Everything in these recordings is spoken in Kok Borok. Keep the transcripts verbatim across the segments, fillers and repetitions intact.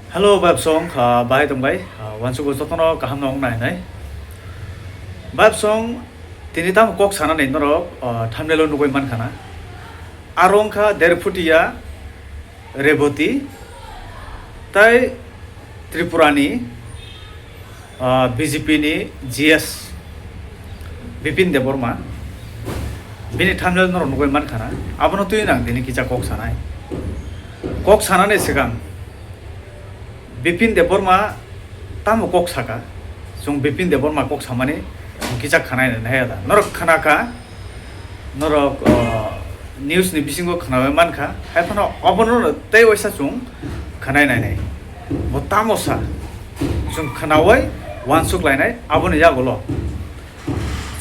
Hello, Babsong, ah, bahai tongbai, ah, wansukgo jotono kaham no wngnai hinwi. Babsong, tini tamo kok sanani norok, ah, thumbnail o nugwi mankha na. Aro wngkha Derphutiya Reboti, tai Tripurani, ah, B J P ni G S Bipin Debbarma, bini thumbnail norok nugwi mankha na, abono twi nang tini kisa kok sanai. Kok sanani swkang Bipin Debbarma tamo kok saka, chwng Bipin Debbarma kok samani chwng kisa khanai nai ya da. Norok khanakha, norok, ah, news ni bisingo khnawi mankha, hai phano obono tei waisa chwng khanai nai nai. Bo tamo sa? Chwng khnawi wansuk lainai, aboni yagulo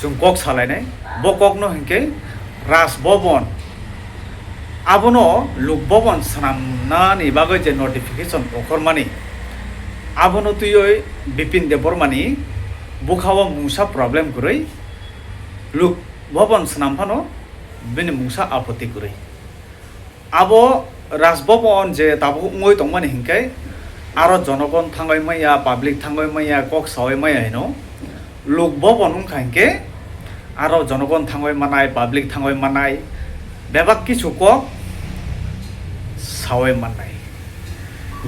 chwng kok salainai. Bo kokno hinkhe Raj Bhavan, abono Lok Bhavan swnamnani bagwi je notification ongkhormani, abono twiwi Bipin Debbarmani bwkhao mungsa problem kwrwi, Lok Bhavan swnam phano bini mungsa apoti kwrwi. Abo Raj Bhavan je tabuk wngwi tongmani hinkhe aro jonogon thangwi manya, public thangwi manya, kok sawi manya hino. Lok Bhavan wngkha hinkhe aro jonogon thangwi manai, public thangwi manai, bebak kichu kok sawi mannai.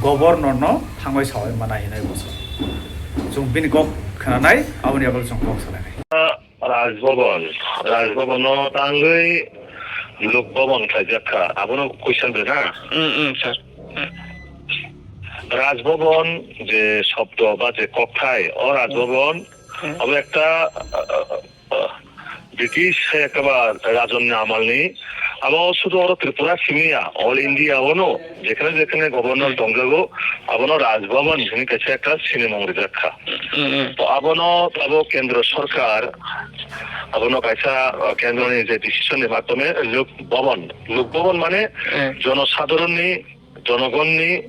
Governor no thangwi sawi manai hinwi bwswk. Chwng bini kok khwnanai, aboni yagulo chwng kok salainai. Raj Bhavan, Raj Bhavan no tangwi Lok Bhavan khlaijak kha. Abono question rwna. Mm, mm, sir. Mm. Raj Bhavan je shobdo ba je kokthai, o Raj Bhavan abo ekta, uh, uh, uh, British hai ekta ba rajon ni amal ni, abo sudu oro Tripura simi ya, all India o no, jekhane jekhane governor tongjago, abono Raj Bhavan hwnwi kaisa ekta sinimung rijak kha. Mm, mm. To abono abo kendro sorkar, abono kaisa, uh, kendro ni je decision ni matome Lok Bhavan, Lok Bhavan mane jonosadharon ni, jonogon ni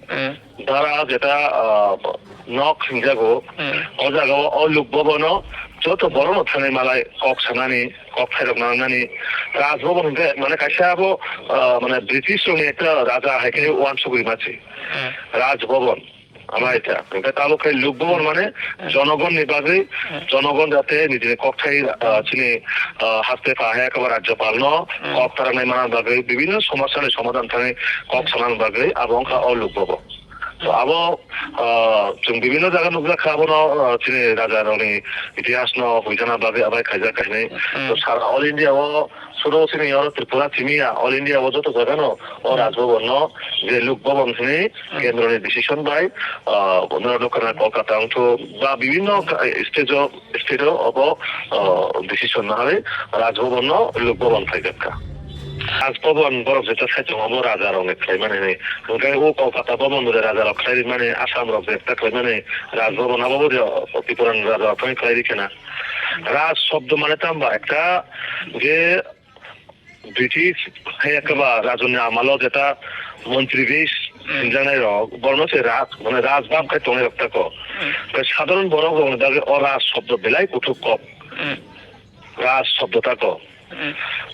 dara jeta, uh, nok hwnjago, o jaga o, o Lok Bhavan o joto borok no thangwi malai kok sanani, kok thairok nangnani. Raj Bhavan hwnkhe mane kaisa abo, uh, mane British rokni ekta raja hai khe uansugwi masi. Raj Bhavan. Ama ita. Hwnkhe tabuk khe Lok Bhavan mane jonogon ni bagwi, jonogon jate nijini kokthai, ah, chini, ah, haste pha hai ekbar Rajyapal no kok taraknai mana bagwi, bibhinno somosa ni somadhan thani kok sana bagwi abo wngkha o Lok Bhavan. To abo, ah, chwng bibhinno jaga nukjak kha abono, ah, chini raja rokni itihas no huijana bagwi abai khaijak kahinwi. To sara all India o Sudo sini oro Tripura simi ya, all India o joto jaga no o Raj Bhavan no je Lok Bhavan hwnwi kendro ni decision bai, ah, bono nukha na Kolkata wngthu ba bibhinno ka-, state o, state o obo, ah, decision naharwi Raj Bhavan no Lok Bhavan khlaijak kha. Raj Bhavan borok jeta saichung obo raja rok ni khlaimani hwnwi. Hwnkhe o Kolkata Bhavan bo raja rok khlai rimani, Assam rok jeta khlaimani Raj Bhavan abo bo Tripura ni raja rok khlai ri khena. Raj shobdo mane tamo ba ekta je British hai ekba rajoni amalo jeta montri bai sinjaknai rok, borno se raj, mane raj bab khai tongnai rok tako. Tei sadharon borok rokni bagwi o raj shobdo belai kuthuk kok. Raj shobdo tako.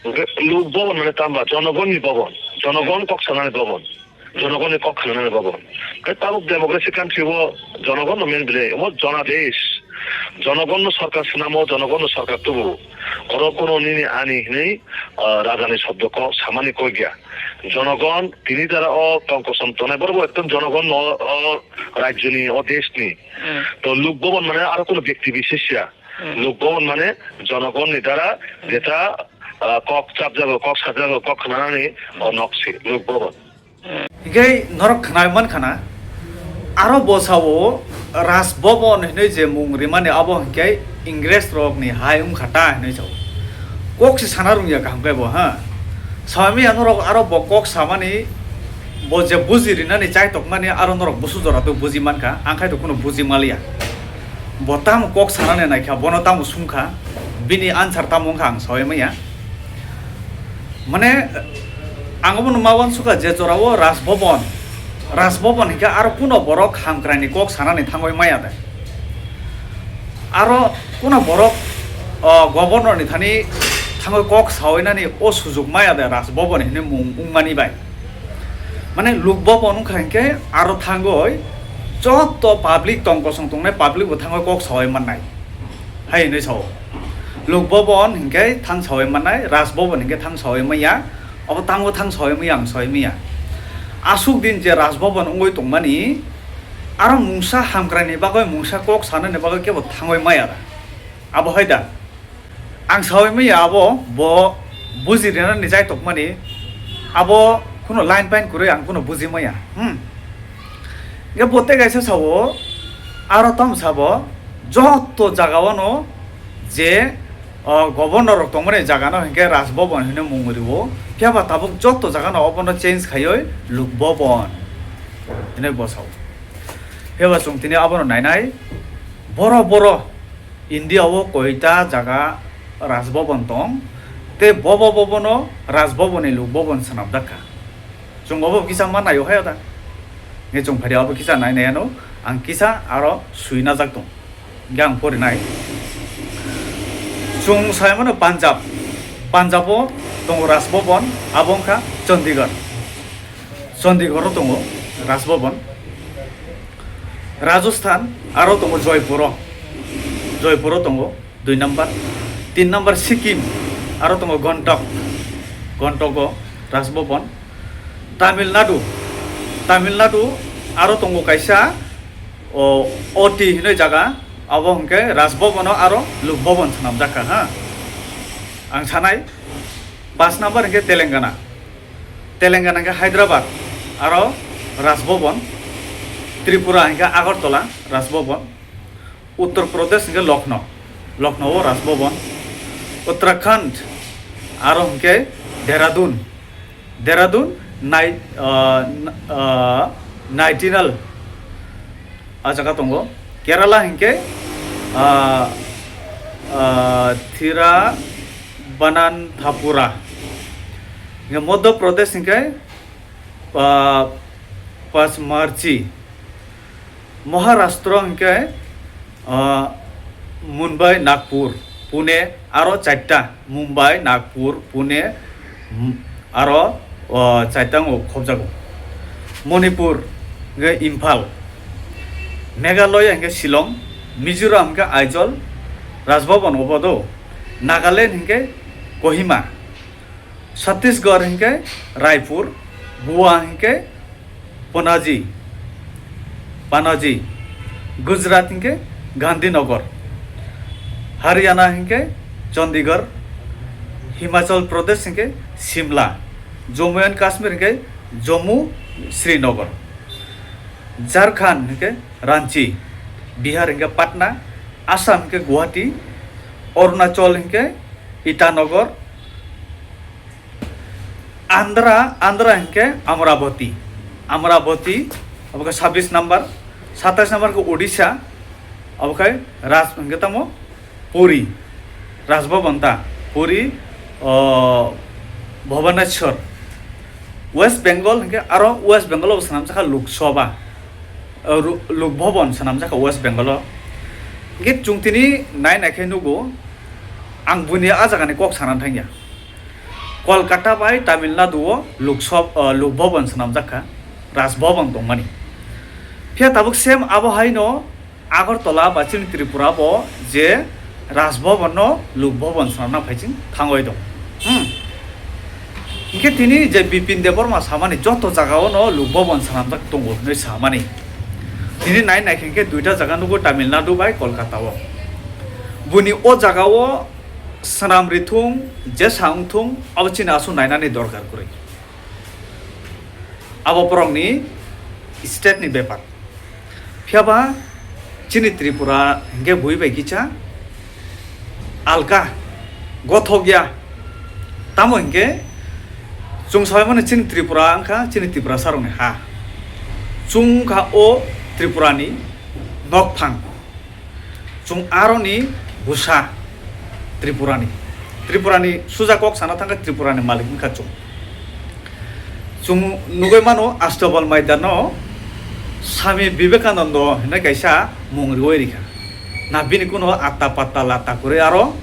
Hwnkhe Lok Bhavan mane tamo ba jonogonni bhavan, jonogon kok sanani bhavan. Jonogonni kok khwnanani bhavan. Tei tabuk democracy country o jonogon no main belai, omo jonadesh. Jonogon no sorkar swnamo, jonogon no sorkar tubu. Oro kono nini ani hinwi, ah, rajani shobdo kok samani kok ya. Jonogon tini jara o tong kosom tongnai, borok bo ekdom jonogon no o rajyoni, o deshni. To Lok Bhavan mane aro kono byakti bishesh ya. Lok Bhavan mane jonogon ni dara jeta, ah, kok chapjago, kok sajago, kok khwnanani o nok se Lok Bhavan. Hinkhe norok khwnai mankha na, aro bwsao Raj Bhavan hinwi je mung rimani abo hinkhe Ingres rokni hai wngkha ta hinwi sao. Kok se sana rwngya kaham khe bo, ha? Sami ya norok aro bo kok samani, bo je buji rinani chai tokmani aro norok busu jora to buji mankha, ang khai to kuno buji maliya. Bo tamo kok sanani naikha, bono tamo sungkha, bini answer tamo wngkha ang sawi manya. Mane, ang obono ma uansukha je jorao Raj Bhavan, Raj Bhavan hinkhe aro kuno borok hamkraini kok sanani thangwi maya de. Aro kuno borok, o, governor ni thani thangwi kok sawi nani o sujuk maya de Raj Bhavan hinwi mung wngmani bai. Mane Lok Bhavan wngkha hinkhe aro thangwi Joto public tong kosong tongnai public bo thangwi kok sawi mannai. Hai hinwi sao. Lok Bhaban hinkhe thang sawi mannai, Raj Bhaban hinkhe thang sawi manya, abo tango thang sawi manya, ang sawi manya. Aswk din je Raj Bhaban wngwi tongmani, aro mungsa hamkraini bagwi, mungsa kok sanani bagwi kebo thangwi maya da. Abo hai da. Ang sawi maya abo, bo buji rinani jai tokmani, abo kuno line pain kwrwi ang kuno buji maya. Hmm. Ge bo tei kaisa sao, aro tamo sabo, joto jaga ono je, o, governor rok tongmani jaga no hinkhe Raj Bhaban hinwi mung rio, phiya ba tabuk joto jaga no obono change khaiwi Lok Bhaban hinwi bo sao. Phiya ba chwng tini abono nainai, boro boro India o koita jaga Raj Bhaban tong, tei bobo bobono Raj Bhaban ni Lok Bhaban swnamjak kha. Chwng obo kisa ma naio hai da. Nge chwng phari abo kisa nai nai ano ang kisa aro sui najak tong. Nge ang pori nai. Chwng sai mano Punjab. Punjab o tongo Raj Bhaban, abo wngkha Chandigarh. Chandigarh o tongo Raj Bhaban. Rajasthan aro tongo Joypuro. Joypuro tongo dui number. Tin number Sikkim aro tongo Gangtok. Gangtok o Raj Bhaban. Tamil Nadu. Tamil Nadu aro tongo kaisa o Ooty hinwi jaga. Abo hwnkhe Raj Bhaban o aro Lok Bhaban swnamjak kha ha. Ang sanai pas number hwnkhe Telangana. Telangana hwnkhe Hyderabad aro Raj Bhaban, Tripura hwnkhe Agartala Raj Bhaban, Uttar Pradesh hwnkhe Lucknow, Lucknow o Raj Bhaban, Uttarakhand aro hwnkhe Dehradun, Dehradun Nai-, ah, n-, ah, Nightingale a jaga tongo. Kerala hwnkhe, ah, ah, Thiruvananthapuram. Hwnkhe Madhya Pradesh hwnkhe, ah, Pachmarhi. Maharashtra hwnkhe, ah, Mumbai, Nagpur, Pune, aro chaita. Mumbai, Nagpur, Pune, m-, aro, o, chaitang o khobjago. Manipur hwnkhe Imphal, Meghalaya hwnkhe Shillong, Mizoram hwnkhe Aizawl, Raj Bhaban obo do, Nagaland hwnkhe Kohima, Chhattisgarh hwnkhe Raipur, Goa hwnkhe Panaji, Panaji, Gujarat hwnkhe Gandhinagar, Haryana hwnkhe Chandigarh, Himachal Pradesh hwnkhe Shimla, Jammu and Kashmir hwnkhe Jammu Srinagar, Jharkhand hwnkhe Ranchi, Bihar hwnkhe Patna, Assam hwnkhe Guwahati, Arunachal hwnkhe Itanagar, Andhra, Andhra hwnkhe Amravati. Amravati, abo khe sabbish number, satais number khe Odisha, abo khe Raj hwnkhe tamo Puri, Raj Bhaban ta, Puri, o, Bhubaneswar. West Bengal hwnkhe aro West Bengal o swnamjak kha Lok Sabha, o, Ru-, Lok Bhaban swnamjak kha West Bengal o. Hwnkhe chwng tini nai nai khe nugo, ang buini a jagani kok sana thangya. Kolkata bai Tamil Nadu o Lok Sab-, ah, Lok Bhaban swnamjak kha, Raj Bhaban tongmani. Phiya tabuk same abo haino Agartala ba chini Tripura bo je Raj Bhaban no Lok Bhaban swnamna phaiching thangwi tong. Hmm. Hinkhe tini je Bipin Debbarma samani joto jaga o no Lok Bhaban swnamjak tongo hinwi samani. Tini nai nai khe duita jaga nugo Tamil Nadu bai Kolkata o. Buni o jaga o swnam rithung, jesa wngthung, abo chini aswk nainani dorkar kwrwi. Abo borokni state ni bepar. Phiya ba chini Tripura hinkhe bui bai kisa alka, gothok ya. Tamo hinkhe chwng sabai mano chini Tripura wngkha chini Tiprasa rokni ha. Chwng wngkha o Tripura ni nokphang. Chwng aroni bwsa Tripurani. Tripurani suja kok sana thangkha Tripurani malik wngkha chwng. Chwng nugwi mano Astabal Maidano Swami Vivekananda hinwi kaisa mung riwi rikha. Na bini kuno atta patta latta kwrwi aro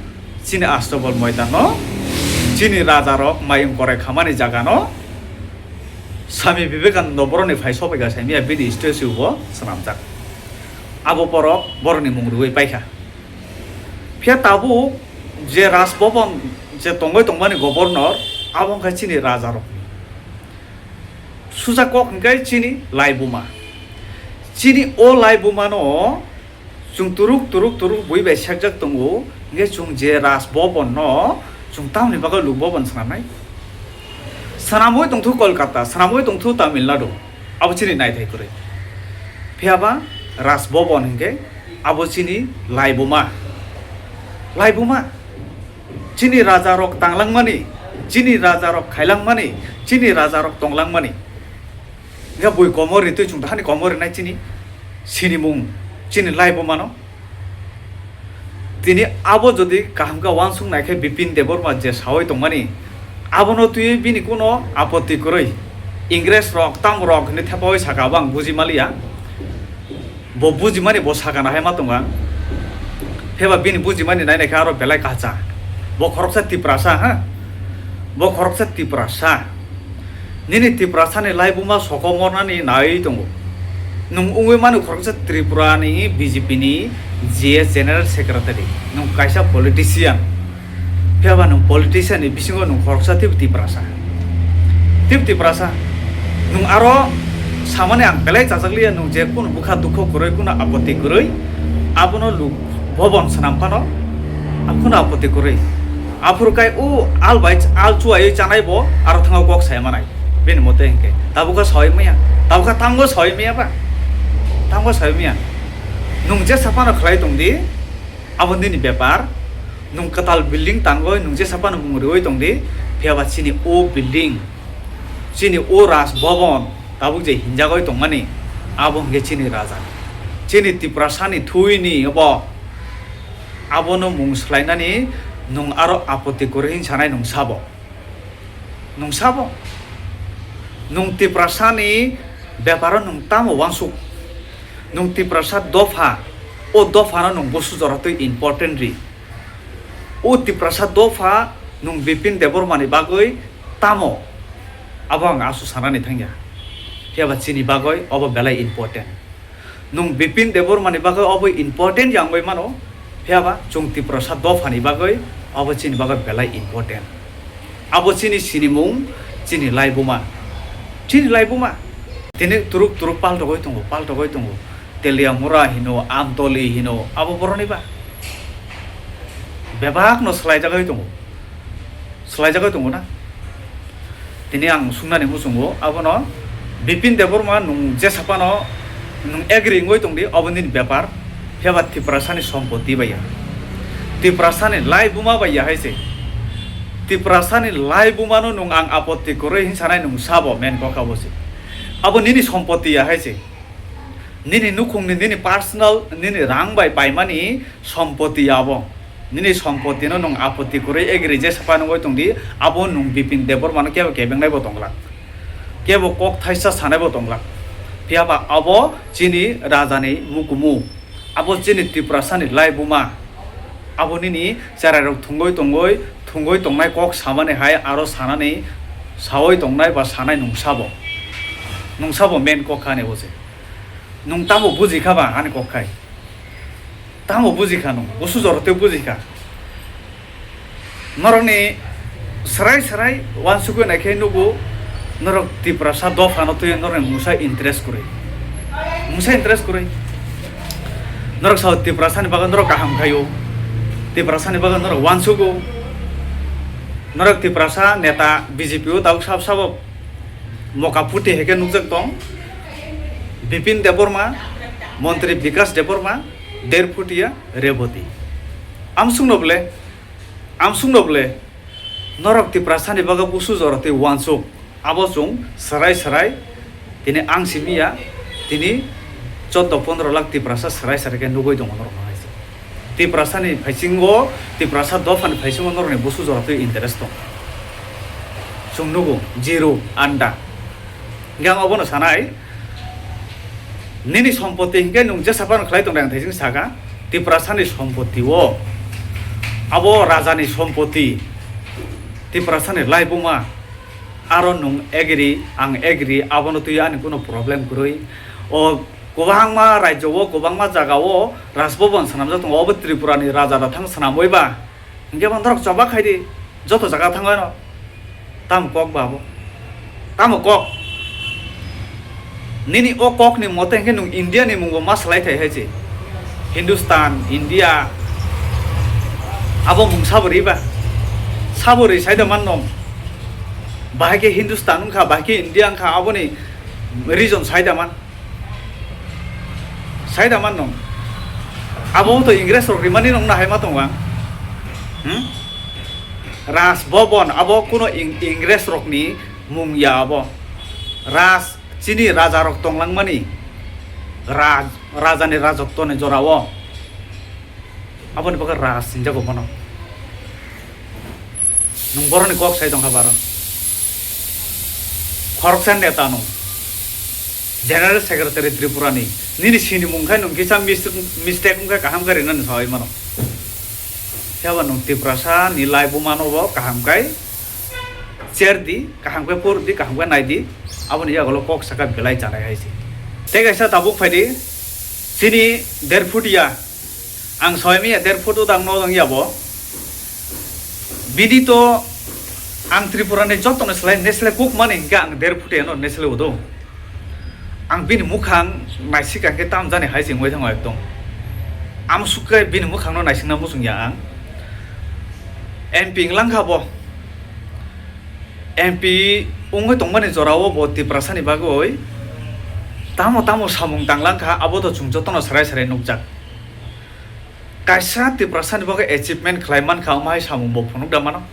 chini Astabal Maidano chini rajarok mayung korai khamani jagano Swami Vivekananda boroni phai sopaikha saimaya bini statue bo swnamjak. Abo borok borokni mung rwui paikha. Phiya tabuk je Raj Bhavan je tongwi tongmani governor, abo wngkha chini rajarokni. Suja kok hwnkhe chini laibuma. Chini o laibumano chwng turuk, turuk, turuk bui bai sekjak tongo, hwnkhe chwng je Raj Bhavan no chwng tamoni bagwi Lok Bhavan swnamnai? Swnamwi tongthu Kolkata, swnamwi tongthu Tamil Nadu, abo chini naithai kwrwi. Phiyaba Raj Bhavan hwnkhe abo chini laibuma. Laibuma. Chini rajarok tanglangmani, chini rajarok khailangmani, chini rajarok tonglangmani. Hwnkhe bui komor ritwi chwng tahani komor rinai chini sinimung, chini laibumano. Tini abo jodi kaham khe uansuk nai khe Bipin Debbarma je sawi tongmani, abono twiwi bini kuno apotti kwrwi. Ingres rok, tamo rok hinwi thepawi saka abo ang buji maliya. Bo bujimani bo sakana hai ma tongo ang. Pheba bini bujimani nai nai khe aro belai kacha. Bo khoroksa Tiprasa, ha? Bo khoroksa Tiprasa. Nini Tiprasani laibuma sokomornani nai tongo. Nwng wngwi mano khoroksa Tripurani B J P ni G S General Secretary. Nwng kaisa politician. Phiyaba nwng politician ni bisingo nwng khoroksa tip Tiprasa. Tip Tiprasa. Nwng aro samani ang belai chajak liya, nwng je kunu bwkha dukho kwrwi, kunu apotti kwrwi, abono Lok Bhavan swnam phano, ang kunu apotti kwrwi. Aphuru kai o al bai, al chuwaiwi chanai bo aro thango kok sai manai. Bini mote hinkhe tabukha sawi maya, tabukha tango sawi maya ba? Tango sawi maya. Nwng jesa phano khlai tong di, abo nini bepar. Nwng kwtal building tangwi nwng jesa phano mung rwui tong di, phiyaba chini o building, chini o Raj Bhavan tabuk je hinjagwi tongmani, abo hwnkhe chini raja. Chini Tiprasani thuini obo, abono mung swlainani nwng aro apotti kwrwi hin sanai nwng sabo? Nwng sabo? Nwng Tiprasani beparo nwng tamo uansuk? Nwng Tiprasa dopha, o dophano nwng busu jora twi important ri. O Tiprasa dopha nwng Bipin Debbarmani bagwi tamo? Abo ang aswk sanani thangya. Phiyaba chini bagwi obo belai important. Nwng Bipin Debbarmani bagwi obo important ya wngwi mano, phiyaba chwng Tiprasa dophani bagwi obo chini bagwi belai important. Abo chini sinimung, chini laibuma. Chini laibuma. Tini turuk turuk paltogwi tongo, paltogwi tongo. Teliamura hino, Amtoli hino, abo boroni ba? Bebakno swlaijagwi tongo. Swlaijagwi tongo na? Tini ang sungnani muchungo, abono Bipin Debbarma nwng jesa phano nwng agree wngwi tong di, obo nini bepar. Phiyaba Tiprasani sompoti bai ya, Tiprasani laibuma bai ya hai se. Tiprasani laibumano nwng ang apotti kwrwi hin sanai nwng sabo, main kokha bo se. Abo nini sompoti ya hai se. Nini nukhungni, nini personal, nini rang bai paimani sompoti abo. Nini sompotino nwng apotti kwrwi agree jesa phano wngwi tong di, abo nwng Bipin Debbarmano kebo kebengnai bo tong glak. Kebo kok thaisa sanai bo tong glak. Phiyaba abo chini rajani mukumu. Abo chini Tiprasani laibuma. Abo nini cherairok thwngwi tongwi, thwngwi tongnai kok samani hai aro sanani sawi tongnai ba sanai nwng sabo. Nwng sabo main kok kha ani bo se. Nwng tamo buji kha ba ani kok khai? Tamo buji kha nwng? Busu jora tei buji kha. Norokni swrai swrai uansukwi naikhe nugo, norok Tiprasa dophano twi norokni mungsa interest kwrwi. Mungsa interest kwrwi. Norok sao Tiprasani bagwi norok kaham khaio. Tiprasani bagwi norok uansugo. Norok Tiprasa neta B J P o tabuk sab sabo moka puti hai khe nukjak tong. Bipin Debbarma, Montri Bikas Debbarma, Derphutia, Reboti. Amsukno bole, amsukno bole, norok Tiprasani bagwi busu jora tei uansuk. Abo chwng swrai swrai, tini ang simi ya, tini choddo pondro lakh Tiprasa swrai swrai khe nugwi tongo norok hai se. Tiprasani phaisingo, Tiprasa dophani phaisingo norokni busu jora twi interest tong. Chwng nugo, zero, anda. Hingke ang obono sanai, nini sompoti hingke nwng jesa phano khlai tong dai, ang thaising saka, Tiprasani sompoti o, abo rajani sompoti, Tiprasani laibuma, aro nwng agree, ang agree, abono twi ani kuno problem kwrwi. O Kwbangma rajyo o, kwbangma jaga o Raj Bhaban swnamjak tongo, obo Tripura ni raja da thang swnamwi ba? Hinkhe bo norok choba khai di, joto jaga thangwi no. Tamo kok ba abo? Tamo kok? Nini o kok ni mote hinkhe nwng India ni mung bo ma swlai thai hai se. Hindustan, India, abo mung sabo ri ba? Sabo ri sai da man nong. Bahai khe Hindustan wngkha, bahai khe India wngkha, aboni region sai da man. Sai da man nong. Abo to Ingres rok rimani nong nahai ma tongo ang. Hmm? Raj Bhaban abo kuno Ing-, Ingres rokni mung ya abo. Raj chini raja rok tonglangmani. Raj, rajani rajotwoni jorao. Aboni bagwi Raj hinjago bono. Nwng boroni kok sai tongkha baro. Khoroksa neta nwng. General Secretary Tripura ni. Nini sinimung khai nwng kisa mis-, mistake wngkha kaham khe rinani sawi mano. Phiya ba nwng Tiprasa ni laibuma no bo kaham kai cher di, kaham khe por di, kaham khe nai di. Aboni yagulo kok saka belai chanai hai se. Tei kaisa tabuk phai di. Chini der phut ya. Ang soi manya der phut udang no dang ya bo. Bini to ang Tripura ni joto no slai nesle kuk mani hinkhe ang der phut ya no nesle udo. Ang bini mukhang naisik ang khe tam jani hai se wngwi thango ekdom. Amsuk khe bini mukhang no naisik na muchung ya ang. M P wng lang kha bo. M P wngwi tongmani jorao bo Tiprasani bagwi tamo tamo samung tanglang kha, abo to chwng jotono sarai sarai nukjak. Kaisa Tiprasani bagwi achievement khlai man kha, omo hai samung bo phunuk da mano.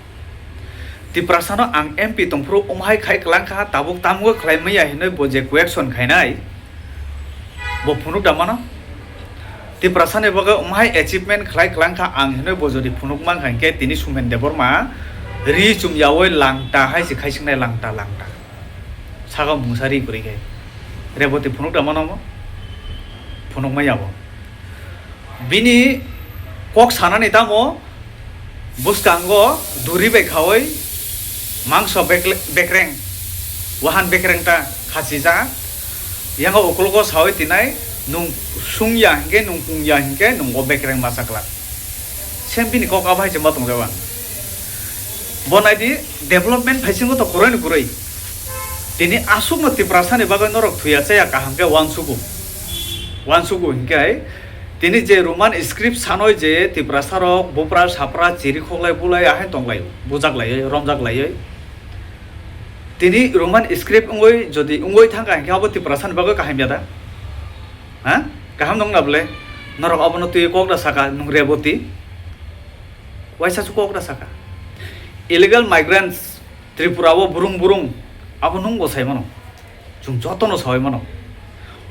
Tiprasano ang M P tongphuru omo hai khai klang kha, tabuk tamo khlai manya hinwi bo je question khainai, bo phunuk da mano. Tiprasani bagwi omo hai achievement khlai klang kha ang hinwi bo jodi phunuk man kha hinkhe tini Sumen Debbarma ri chum yaui langta hai se khaisingnai langta langta. Saka mungsa ri kwrwi khe. Reboti phunuk da mano mo? Phunuk manya bo. Bini kok sanani tamo bwskango duri bai khaui mangso bekle-, bekreng, wahan bekreng ta khachijak. Yango ukologo saui tinai, nwng sung ya hinkhe, nwng kung ya hinkhe, nwng o bekreng masa glak. Sem bini kok abo hai se ma tongjak ang. Bo nai di, development phaisingo to kwrwi ni kwrwi. Tini aswkno Tiprasani bagwi norok thuya chaya kaham khe uansugo. Uansugo hinkhe tini je Roman script sanoi je Tiprasa rok bupra sapra chiri khoklai bulai ahai tonglai bujak laioi romjak laioi. Tini Roman script wngwi jodi wngwi thangkha hinkhe abo Tiprasani bagwi kaham ya da? Ha? Kaham nung na bwle? Norok abono twi kok da saka nwng Reboti. Waisa su kok da saka. Illegal migrants Tripura o burung burung abo nung bo sai mano. Chwng jotono saui mano.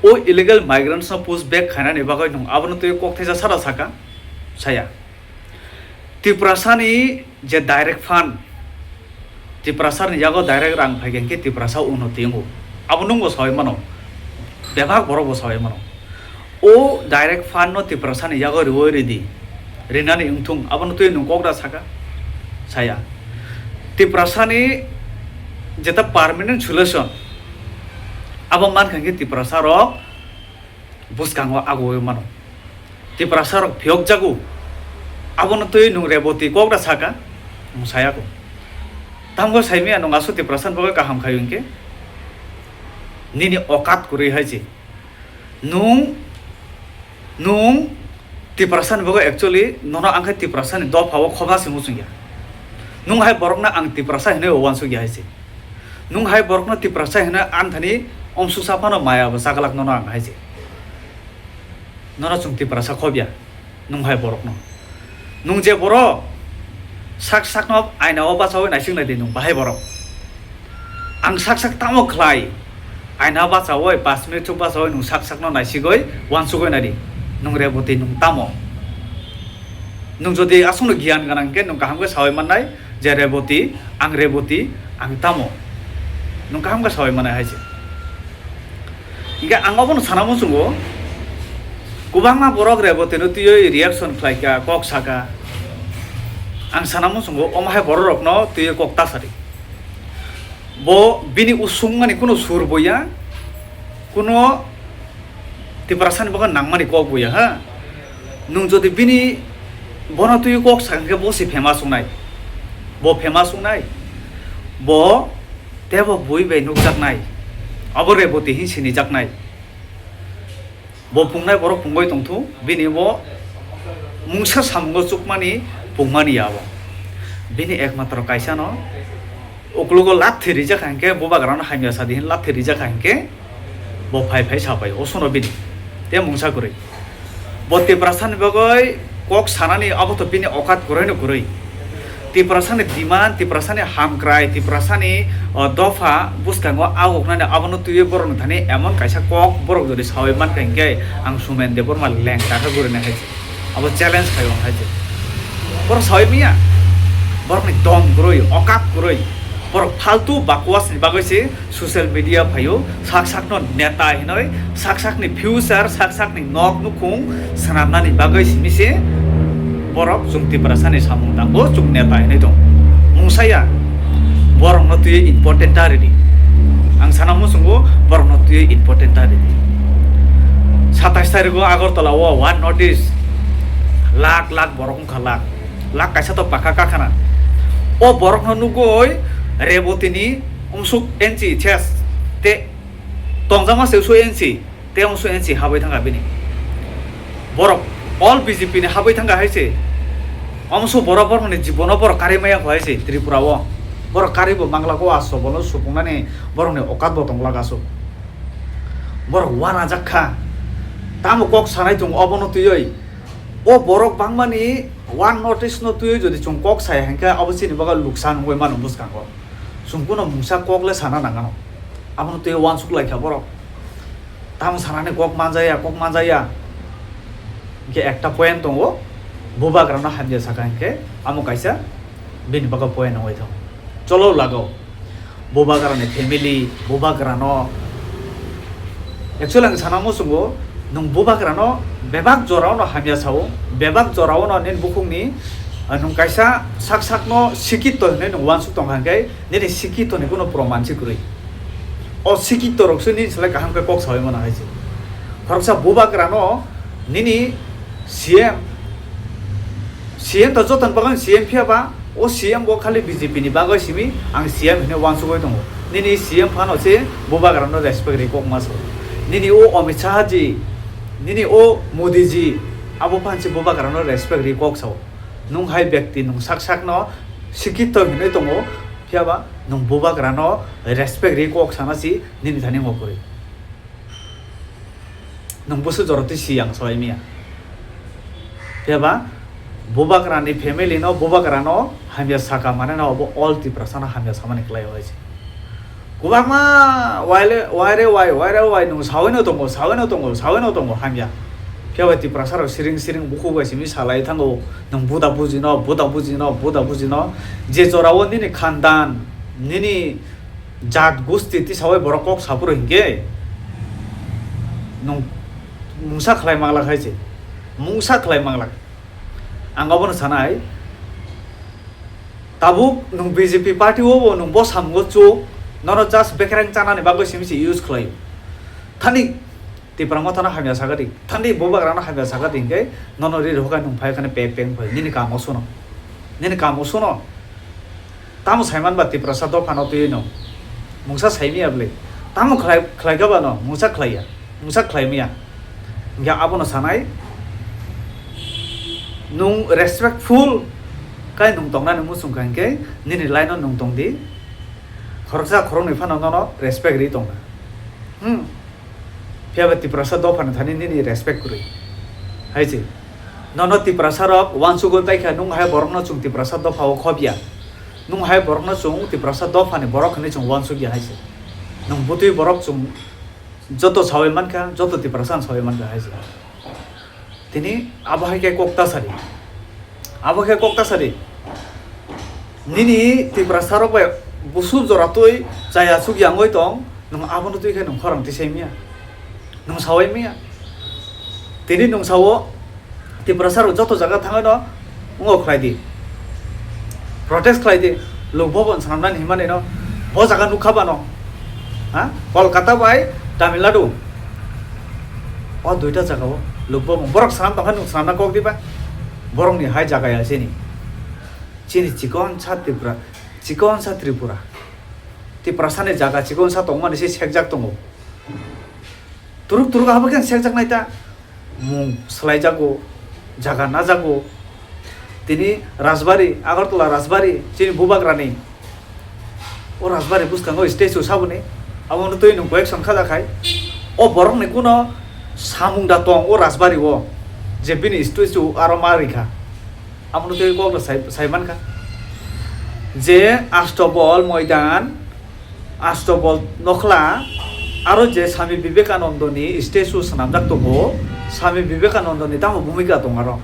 O illegal migrants no push back khainani bagwi nwng abono twi kok thaisa sara saka? Saya. Tiprasani je direct fund, Tiprasani yago direct rang phai khe Tiprasa unnoti wngo. Abo nung bo saui mano. Bebak borok bo saui mano. O direct fund no Tiprasani yago riui ridi. Rinani wngthung. Abono twi nwng kok da saka? Saya. Tiprasani jeta permanent solution. Abo man kha khe Tiprasa rok bwskango agoi mano. Tiprasa rok phiyok jago. Abono twi nwng Reboti kok da saka? Nwng saya ko. Tamo sai manya nwng aswk Tiprasa ni bagwi kaham khai hwnkhe? Nini okat kwrwi hai se. Nwng, nwng Tiprasa ni bagwi actually nono ang khe Tiprasa ni dopha o khobna se muchung ya. Nwng hai borok no ang Tiprasa hinwi uansuk ya hai se. Nwng hai borokno Tiprasa hino anthani omsuksa phano maya bo chaglak nono ang hai se. Nono chwng Tiprasa khobya, nwng hai borokno. Nwng je borok sak sakno aina o bachaui naisik nai di nwng bahai borok. Ang sak sak tamo khlai, aina bachaui, pash minute chuk bachaui nwng sak sakno naisigoi uansugoi nai di. Nwng Reboti nwng tamo? Nwng jodi aswkno giyan gwnang khe nwng kaham khe saui mannai je Reboti, ang Reboti, ang tamo. Nwng kaham khe saui mannai hai se. Hinkhe ang obono sana muchungo, kwbangma borok Rebotino twiwi reaction khlaikha, kok saka. Ang sana muchungo, omo hai bororokno twiwi kok ta sadi. Bo bini usung mani kuno sur boya, kuno Tiprasani bagwi nangmani kok buya ha. Nwng jodi bini bono twi kok sakha khe bo se famous wngnai. Bo famous wngnai. Bo tebo bui bai nukjaknai. Abo Reboti hin sinijaknai. Bo pungnai borok pungwi tongthu, bini bo mungsa samungo chukmani pungmani ya bo. Bini ekmatro kaisano uklogo lathi rijak kha hinkhe, bubagrano hamya sadi hin lathi rijak kha hinkhe, bo phai phai sabai, o suno bini. Te mungsa kwrwi. Bo Tiprasani bagwi kok sanani abo to bini okat kwrwino kwrwi. Tiprasani demand, Tiprasani hamkrai, Tiprasani, o, dopha bwskango awoknani abono twiwi borokni thani emon kaisa kok borok jodi sawi mankha hinkhe ang Sumen Debbarma lengta khe gurinai hai se. Abo challenge khai wng hai se. Borok sawi manya. Borokni dom kwrwi, okat kwrwi. Borok faltu bakwas ni bagwi se social media phaio, sak sakno neta hinoi, sak sakni future, sak sakni nok nukhung swnamnani bagwi simi se borok chwng Tiprasani samung tango, chwng neta hinoi tong. Mungsaya borokno twiwi important ta ridi. Ang sana muchungo borokno twiwi important ta ridi. Satais tarigo Agartala o One North East lakh lakh borok wngkha, lakh lakh kaisa to pakha kakhana. O borokno nugoi Rebotini umsuk enchi chest te tongjakma se usu enchi, te usu enchi habwi thangkha bini. Borok all B J P ni habwi thangkha hai se. Omsu borok borokni jibono borok karwi maya kho hai se Tripura o. Borok karwi bo mangla ko aso bono supungnani borokni okat bo tong laga su. Borok uanajak kha. Tamo kok sanai tongo obono twiwi. O borok bangmani One North East no twiwi jodi chwng kok sai hinkhe abo chini bagwi luksan wngwi mano bwskango. Chwng kuno mungsa kok le sana nangano. Abono twiwi uansuk lai kha borok. Tamo sanani kok manjaya, kok manjaya. Hinkhe ekta point tongo, bubagrano hamya saka hinkhe amo kaisa bini bagwi point wngwi thango. Cholo lagao. Bubagrani family, bubagrano. Actually ang sana muchungo, nwng bubagrano bebak jorao no hamya sao, bebak jorao no nini bukhukni, ah, nwng kaisa sak sakno sikito hinwi nwng uansuk tongkha hinkhe, nini sikitoni kuno proman se kwrwi. O sikito rok se nini slai kaham khe kok sawi mano hai se. Khoroksa bubagrano nini C M, C M to joton bagwi C M phiya ba, o C M bo khali B J P ni bagwi simi ang C M hinwi uansugwi tongo. Nini C M phano se bubagrano respect ri kok ma sao. Nini o Amit Shah ji, nini o Modi ji, abo phan se bubagrano respect ri kok sao. Nwng hai byakti nwng sak sakno sikito hinwi tongo, phiya ba nwng bubagrano respect ri kok sana si nini thani ngo kwrwi. Nwng busu jora twi si ang sawai miya. Phiya ba bubagrani family no, bubagrano hamya saka mane no, obo all Tiprasa no hamya samani kwlai o hai se. Kwbangma waile, waire wai, waire wai nwng sawino tongo, sawino tongo, sawino tongo hamya. Phiya bai Tiprasa rok siring siring bukhuk bai simi salai thango, nwng buda bujino, buda bujino, buda bujino. Je jorao nini khandan, nini jat gusti tisawai borok kok saphuru hinkhe nwng mungsa khlai manglak hai se, mungsa khlai manglak. Ang obono sanai, tabuk nwng B J P party o bo nwng bo samungo chuk, nono just bekereng chanani bagwi simi se use khlaio. Thani Tipra Motha no hamya sakadi, thani bubagra no hamya sakadi hinkhe nono ri rwkha nwng phai khani pek pek phai, nini kamo suno, nini kamo suno. Tamo saiman ba Tiprasa dopha no twiwi no mungsa saimiya bwle? Tamo khlai, khlai kha ba no mungsa khlaiya, mungsa khlai miya. Hinkhe abono sanai, nwng respectful kai nwng tongnani muchung kha hinkhe nini line o nwng tong di, khoroksa khoroknwi phano nono respect ri tongna. Hmm. Phiya ba Tiprasa dopha ni thani nini respect kwrwi. Hai se. Nono Tiprasa rok uansugwi paikha, nwng hai borok no chwng Tiprasa dopha o khobya. Nwng hai borok no chwng Tiprasa dopha ni borok hinwi chwng uansukya hai se. Nwng bwtwi borok chwng joto sawi mankha, joto Tiprasa no sawi mankha hai se. Tini abo hai khe kok ta sadi. Abo khe kok ta sadi. Nini Tiprasa rok bai busu jora twi chaya suk yangwi tong, nwng abono twi khe nwng khorang tisai miya. Nwng sawai miya. Tini nwng sao Tiprasa rok joto jaga thangwi no wngo khlai di. Protest khlai di. Lok bobon swnamnani himani no bo jaga nukha bano. Ha? Kolkata bai Tamil Nadu. O duita jaga o lukbomung. Borok swnam tongkha, nwng swnamna kok diba? Borokni hai jaga ya chini. Chini chikon sa Tripura, chikon sa Tripura. Tiprasani jaga chikon sa tongmani se sekjak tongo. Turuk turuk abo khe sekjaknai ta. Mung swlaijago, jaga najago. Tini Rajbari, Agartala Rajbari, chini bubagrani. O Rajbari bwskango statue saboni. Abono twi nwng koyekson khaja khai. O borokni kuno samung da tong o Rajbari o. Je bini statue aro ma rikha. Abono twi kok da sai, sai mankha. Je Astabol Moidan, Astabol Nokhla, aro je Swami Vivekanandani statue swnamjak tongo, Swami Vivekanandani tamo bhumika tong aro?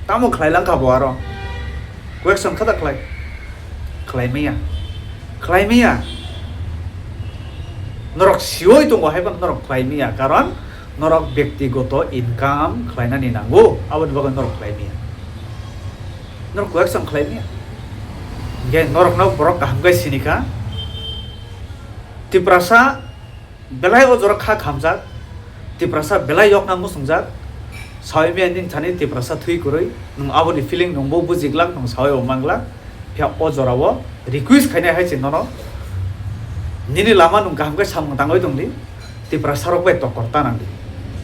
Tamo khlai langkha bo aro? Koyekson khaja khlai, khlai maya, khlai maya. Norok sioi tongo haiphano norok khlai maya, karon norok byaktigoto income khlainani nango, aboni bagwi norok khlai maya. Norok koyekson khlai maya. Hingke norokno borok kaham khe sinikha. Tiprasa belai o jora kha khamjak. Tiprasa belai yokna muchungjak. Sawi maya ning thani Tiprasa thwi kwrwi. Nwng aboni feeling nwngbo bujiglak, nwng sawi bo manglak. Phiya o jorao request khainai hai se nono. Nini lama nwng kaham khe samung tangwi tongdi. Tiprasa rok bai tokkor ta nangdi.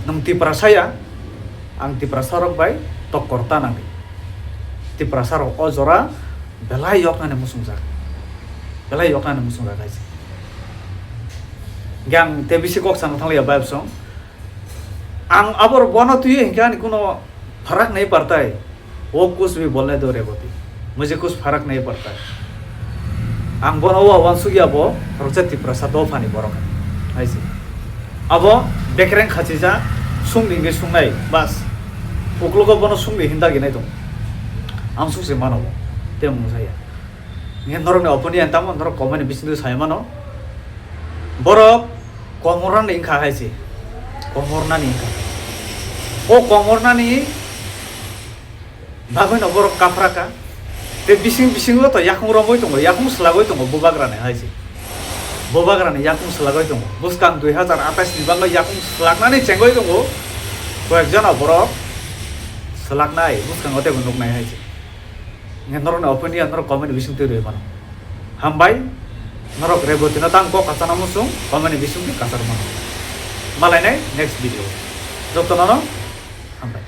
Nwng Tiprasa ya, ang Tiprasa rok bai tokkor ta nangdi. Tiprasa rok o jora belai yoknani muchungjak. Belai yoknani muchungjak hai se. Hingke ang tei bisi kok sana thanglia bai bosong. Ang abor bono twi hingke ani kuno pharak nai partai. वो कुछ भी बोलने दो रेवती, मुझे कुछ फर्क नहीं पड़ता है. Ang bono wa wansuk ya bo roksa Tiprasa dophani borok hai se. Abo bekreng khachija sungni hingke sungnai bas. Uklogo bono sungni hinda ginai tong. Ang suk se mano bo. Te mung saya. Nge norokni opinion tamo norok comment ni bisingtwi sai mano. Borok komornani wngkha hai se. Komornani wngkha. O komornani bagwino borok kaphra kha. Tei bising bisingo to yakung romwi tongo, yakung swlagwi tongo bubagrani hai se. Bubagrani yakung swlagwi tongo. Bwskang dui hazar atais ni bagwi yakung swlaknani chengwi tongo. Koyekjona borok swlaknai bwskango teibo nuknai hai se. Hingke norokni opinion norok comment bising twi rwi mano. Hambai, norok Rebotino tang kok kachana muchung comment bising twi kachar mano. Malainai next video. Jotono no hambai.